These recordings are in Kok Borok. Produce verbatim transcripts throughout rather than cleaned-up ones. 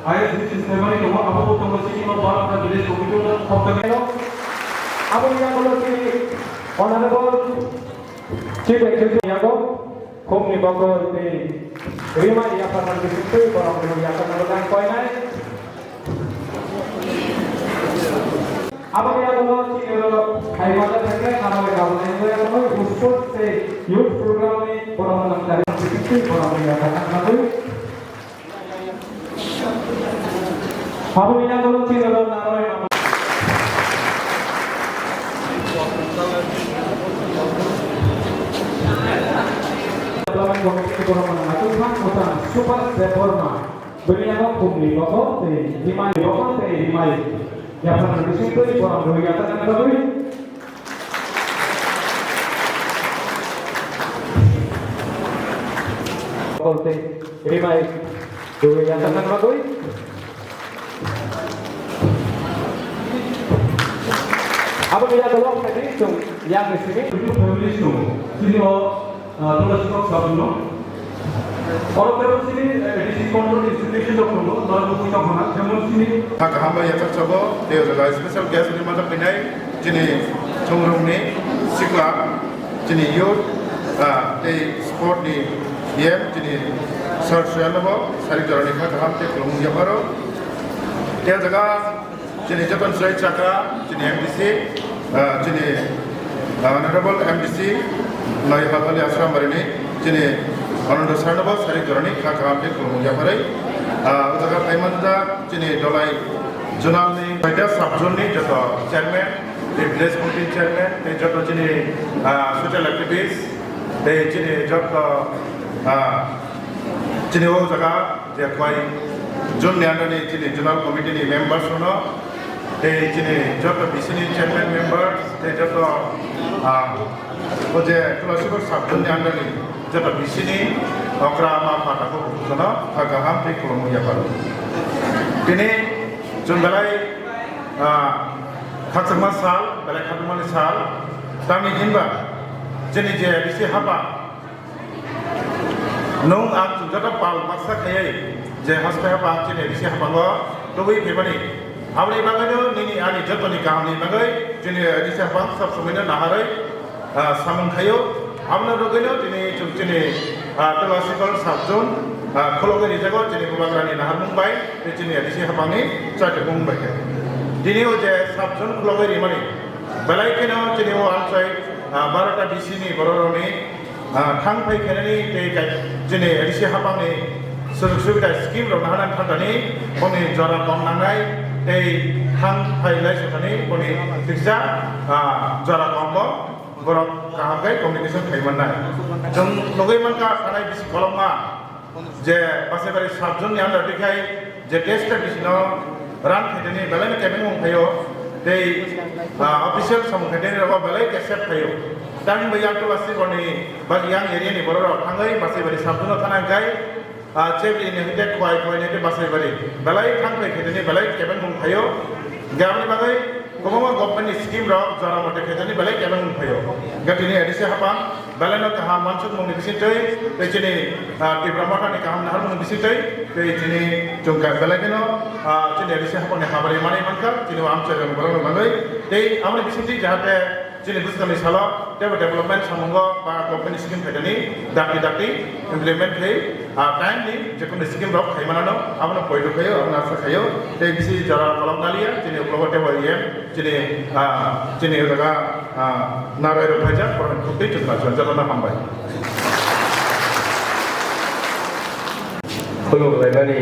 I S D C Sremani tongo, abo bo tongo chini o Barapara village committee o khopta khe. Abo ni yagulo chini Honorable Chief Executive yago khumni bagwi tei Rima yapharna bisingtwi borok rwui yapharna rwkha koinai. Abo ni yagulo chini oro hai mada thangkhe abo ni yagulo sports tei youth program ni borok nang tari bisingtwi borok rwui yapharna rwkha. Habuni yagulo chini oro naroi. Development Committee ni borok mano naitugkha Muta Subhas Debbarma. Bini yago khumni bokol tei rimai bokol tei rimai. Yapharna bisingtwi borok rwui yapharna bagwi. Bokol tei rimai. Rwui yapharna bagwi. Abo ni yagulo khaidi chwng yang ni simi. Family tongo. Chini o, ah, Tulasibok sabno. Oro tebo chini, eh, A D C control institution rok tongo. Norok bo puisa khona. Jemon chini. Hakha hambai yachaksabo, tei o jaga special guest ni masa phainai. Chini chongrongni sikla, chini youth, ah, tei sport ni E M, chini Sir Soyalno bo sarik jorani kha kaham tei khulumung yapharo. Tei o jaga chini joto ni chwrai chakra, chini M D C, ah, chini, ah, Honorable M D C, Noi Halhali Ashram Barini, chini Ananda Sir no bo sarik jorani kha kaham tei khulumung yapharwi. Ah, o jaga phaimanjak chini Dolai Zonal ni, Paita sub zone ni joto chairman, tei village committee chairman, tei joto chini, ah, social activist, tei chini joto, ah, chini o jaga je koi zone ni under ni chini zonal committee ni members no, tei chini joto B C ni chairman members, tei joto, ah, o je Tulasibok sub zone ni under ni joto B C ni okra ma pha takhuk jono kha kaham tei khulumung yapharo. Tini chwng belai, ah, khakchangma sal, belai khatungmani sal, tamni hinba chini je A D C hapang, nwng ang chwng joto pal baksa khaiwi je haspai hapang chini A D C hapango tubui phaimani. Aboni bagwino nini ani jotoni kahamni bagwi chini A D C hapang sab somoino naharwi, ah, samung khaio. Abono rwgwino tini chwng chini, ah, Tulasibok sub zone, ah, khulogwi rijago chini bubagrani naharmung bai tei chini A D C hapangni chaitokmung bai khe. Tini o je sub zone khulogwi rimani belai kheno chini o amchai, ah, barota B C ni bororokni, ah, thang phai khainani tei kai chini A D C hapangni sujug subida scheme rok naharnani phankani boni jora kom nangnai tei thang phai lai sokani boni tiksa, ah, jora kom bo borok kaham khe communication khai mannai. Chwng nugwi mankha, sanai bisi kolokma je Basaibari sub zone ni under dikhai je test bisino rang khaitani belai no kebeng wng phaio tei, ah, official samung khaitani rogo belai ke sep phaio. Tamni bai yang Tulasibok ni ba yang area ni borok rok thangwi Basaibari sub zone o thana khai, ah, Chebri ni hwnkhe Khwai, Khwai ni hwnkhe Basaibari belai thang khai khaitani belai kebeng wng phaio. Hwnkhe aboni bagwi kwbangma government ni scheme rok jora mote khaitani belai kebeng wng phaio. Hwnkhe tini A D C hapang belai no kaham wansukmungni bisingtwi tei chini, ah, Tipra Motha ni kaham naharmungni bisingtwi tei chini chwng ka belai kheno, ah, chini A D C hapang ni habari manwi mankha chini o amchai rok borok rok bagwi tei aboni bisingtwi jahate chini bwskangni salo teibo development samungo ba government scheme khaitani dakti dakti implement khai, ah, time ni jekunu scheme rok khai manano abono poito khaio, abono asa khaio. Tei bisi jora kolok nalia chini uklogo teibo E M chini, ah, chini o jaga, ah, narwai rok phaijak borok ni khuk tei chwngkha chwng jotono hambai. Khulumlaimani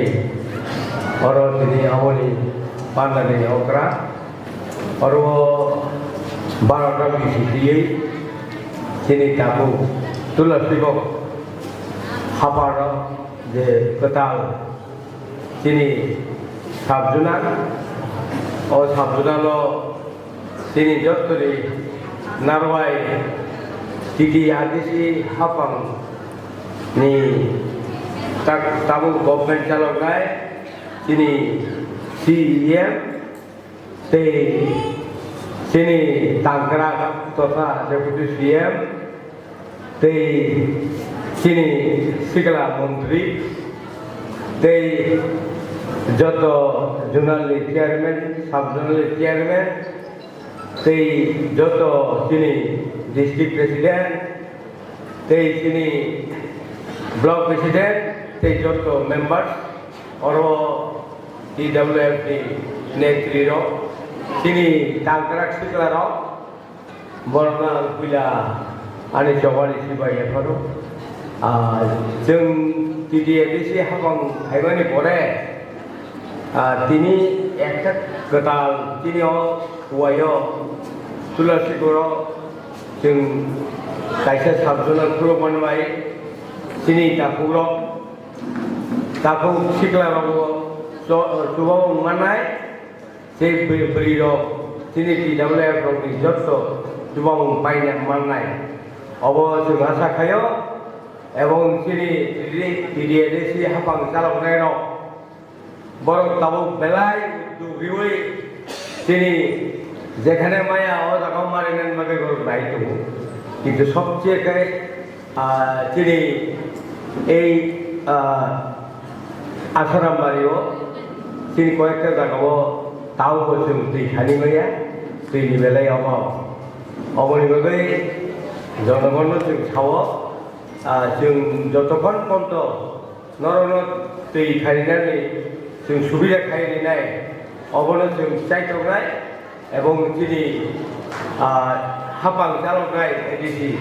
oro tini aboni pandani okra. Oro o barota bisi twiwi chini tabuk Tulasibok hapharo je kwtal chini sub zonal, o sub zonal o chini jottoni narwai titi A D C haphang ni tak tabuk government chaloknai chini C E M, tei chini tangkra totha Deputy C M, tei chini sikla montri, tei Joto zonal ni chairman, sub zonal ni chairman, tei joto chini district president, tei chini block president, tei joto members, oro T W F ni netri rok, chini tangkrak sikla rok, borokno ang puila ani chobani sibai yapharo. Ah, chwng T D A D C hapang phaimani pore, ah, tini ekta kwtal chini o Huaio Tulasi Goro chwng kaisa sub zonal khulukmani bai chini takhuk rok, takhuk sikla rok bo cho-, chuba wng mannai. Tei bwrwi, bwrwi rok chini T W F rok ni jotto chubamung paina mannai. Obo chwng asa khaio, ebong chini T D A D C hapang chaloknai rok borok tabuk belai uddog riwi chini jekhane maya o jaga o marinani bagwi borok nai tongo. Kintu sobche khe Ah, chini ei, ah, Asaram bario chini koyekta jagao taubo chwng twi thani maya, twini belai omo. Oboni bagwi jonogonno chwng sao, ah, chwng jotokhon ponto norokno twi kharinani chwng subida khai rinai, obono chwng chaitoknai. Ebong chini, ah, hapang chaloknai A D C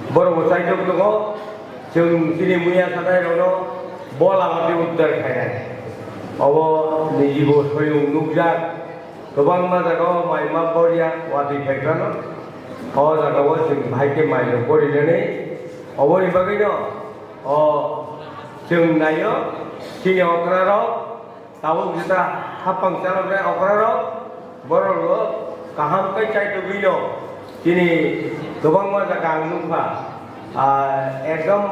borok bo chaitok tongo. Chwng chini muya sanai rokno bo lama twi uddar khainai. Obo nijibo soyung nukjak. Kwbangma jagao mai ma borya watwi phai phano. O jagao chwng bahai khe mai rok borinani. Oboni bagwino o chwng naio chini okra rok. Tabuk jeta hapang chaloknai okra rok, borok rok kaham khe chaitugwino chini kwbangma jaga ang nukha. Ah, ekdom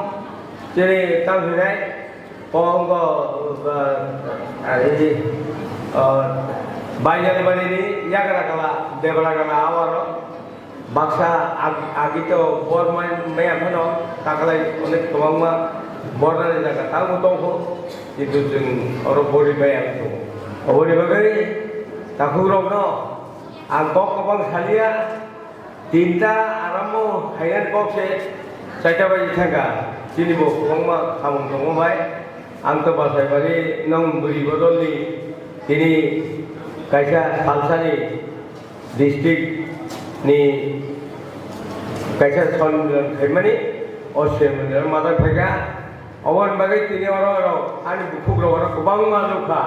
chini tamo hinai kok wngkha, ah, ah, ini, ah, Baijalbari ni yagra kala, Debra kala awaro. Baksa ag-, agi to bor mai, maya phano taklai onek kwbangma bornani jaga tamo tongkho, kintu chwng oro bori maya wng tongo. Oboni bagwi takhukrokno ang kok kwbang salia, tinta aramo haiyan kok se chaita baji thangkha, chini bo kwbangma samung tongo bai. Ang to bachai bari nong bwrwi bodolni tini kaisa salsani district ni kaisa sonmilan khaimani, o sonmilan majak phaikha. Oboni bagwi tini oro, oro ani bukhuk rok oro kwbangma nukha.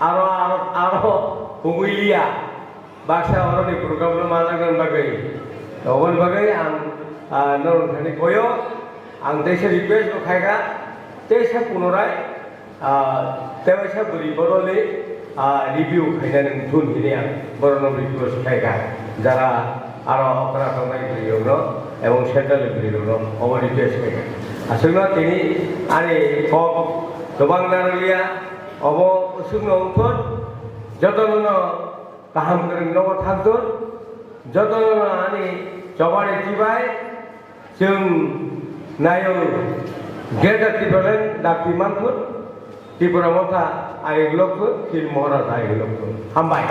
Aro, aro, aro hugui liya. Baksa oroni program no majakna bagwi. Oboni bagwi ang, ah, norok thani koyo, ang teisa request bo khaikha, teisa punorai, ah, teisa bwrwi borokni, ah, review khainani thun hini ang borokno request khaikha. Jara aro okra tongnai bwrwi rokno ebong central ni bwrwi rokno obo request khaikha. Aswkno tini ani kok kwbang narwkya, obo aswkno wngthun jotono no kaham kwrwng nogo thangthun, jotono ani chobani chibai chwng naio Greater Tipraland dakti manthun, Tripura Motha ayuk lokthun, Phil Maharaj ayuk lokthun. Hambai.